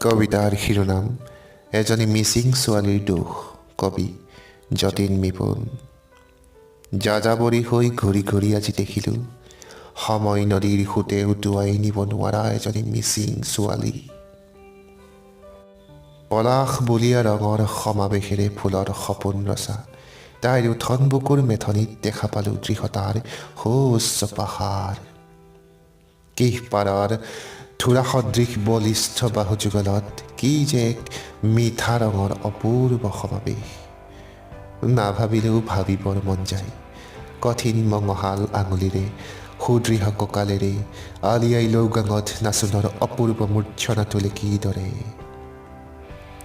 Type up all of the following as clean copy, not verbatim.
কবিতাৰ শিৰোনাম এজনী মিচিং ছোৱালীৰ দুখ। কবি যতীন মিপুন। যাযাবৰী হৈ ঘূৰি ঘূৰি আজি দেখিলোঁ সময় নদীৰ সোঁতে উটুৱাই নিব নোৱাৰা এজনী মিচিং ছোৱালী। পলাশ বলীয়া ৰঙৰ সমাৱেশেৰে ফুলৰ সপোন ৰচা তাইৰ উঠন বুকুৰ মেথনিত দেখা পালোঁ দৃঢ়তাৰ সুউচ্চ পাহাৰ। কিহপাৰৰ থোৰা সদৃশ বলিষ্ঠ বাহুযুগলত কি যে এক মিঠা ৰঙৰ অপূৰ্ব সমাৱেশ! নাভাবিলেও ভাবিবৰ মন যায়। কঠিন মঙহাল আঙুলিৰে, সুদৃঢ় কঁকালেৰে আলিয়াই লৌগাঙত নাচোনৰ অপূৰ্ব মূৰ্ছনা তোলে কিদৰে!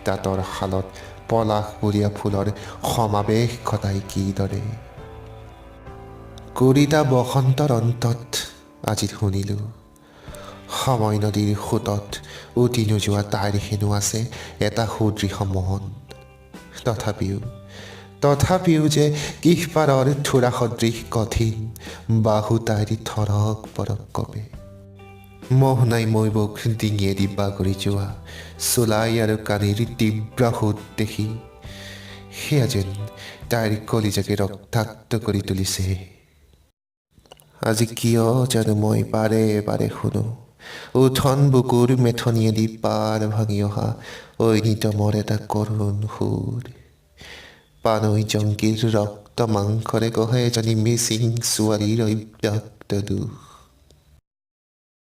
তাঁতৰ শালত পলাশ বলীয়া ফুলৰ সমাৱেশ ঘটাই কিদৰে! 20টা বসন্তৰ অন্তত আজি শুনিলোঁ, সময় নদীৰ সোঁতত উটি নোযোৱা তাইৰ হেনো আছে এটা সুদৃঢ় মন। তথাপিও তথাপিও যে কিহপাৰৰ থোৰা সদৃশ কঠিন বাহু তাইৰ থৰক বৰক কঁপে। মোহনাই মৈবুক ডিঙিয়েদি বাগৰি যোৱা চোলাই আৰু কানিৰ তীব্ৰ সোঁত দেখি সেয়া যেন তাইৰ কলিজাকে ৰক্তাক্ত কৰি তুলিছে। আজি কিয় জানো মই বাৰে বাৰে শুনো উঠন বুকুৰ মেথনিয়েদি পাৰ ভাঙি অহা ঐনিতমৰ এটা কৰুণ সুৰ। পানৈ জংকীৰ ৰক্ত মাংসৰে গঢ়া এজনী মিচিং ছোৱালীৰ অব্যক্ত দুখ।